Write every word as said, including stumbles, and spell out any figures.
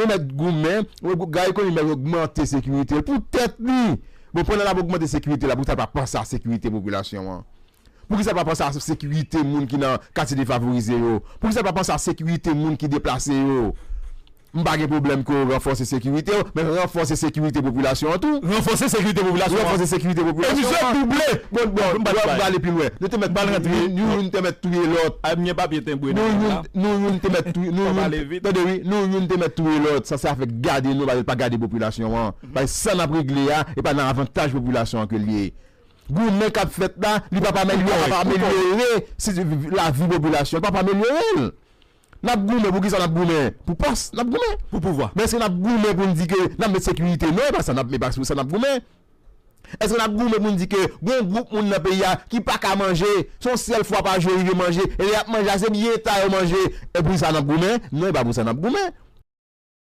Ou mèt goumen, ou gade ekonomi mèt ogmante sekirite l pou tèt li. Bon, pandan l ap ogmante sekirite la, poukisa l pa panse a sekirite popilasyon an? Poukisa l pa panse a sekirite moun ki nan katye defavorize yo? Poukisa l pa panse a sekirite moun ki deplase yo? M pa gen pwoblèm ke w ranfòse sekirite w, men ranfòse sekirite popilasyon an tou. Ranfòse sekirite popilasyon an. Ranfòse sekirite popilasyon an. E misye double. Bon, bon, m pa pral pi lwen. Nou te mèt touye, nou youn te mèt touye lòt. A, mwen papye tenbre nan men la. Nou youn te mèt touye, nou youn, tande wi, nou youn te mèt touye lòt. Sa se afè gade nou, pa gade popilasyon an. Paske sa n ap regle a, e pa nan avantaj popilasyon an ke l ye. Goumen k ap fèt la, li p ap amelyore, li p ap amelyore lavi popilasyon, li p ap amelyore l. N ap goumen, poukisa n ap goumen? Pou pòs, n ap goumen. Pou pouvwa. Men èske n ap goumen pou n di ke n ap met sekirite? Non, e pa sa n ap, e pa pou sa n ap goumen. Èske n ap goumen pou n di ke gon gwoup moun nan peyi a ki pa ka manje, se yon sèl fwa pa jou yo rive manje, e lè y ap manje a, se byen ta yo manje, e pou sa n ap goumen? Non, e pa pou sa n ap goumen.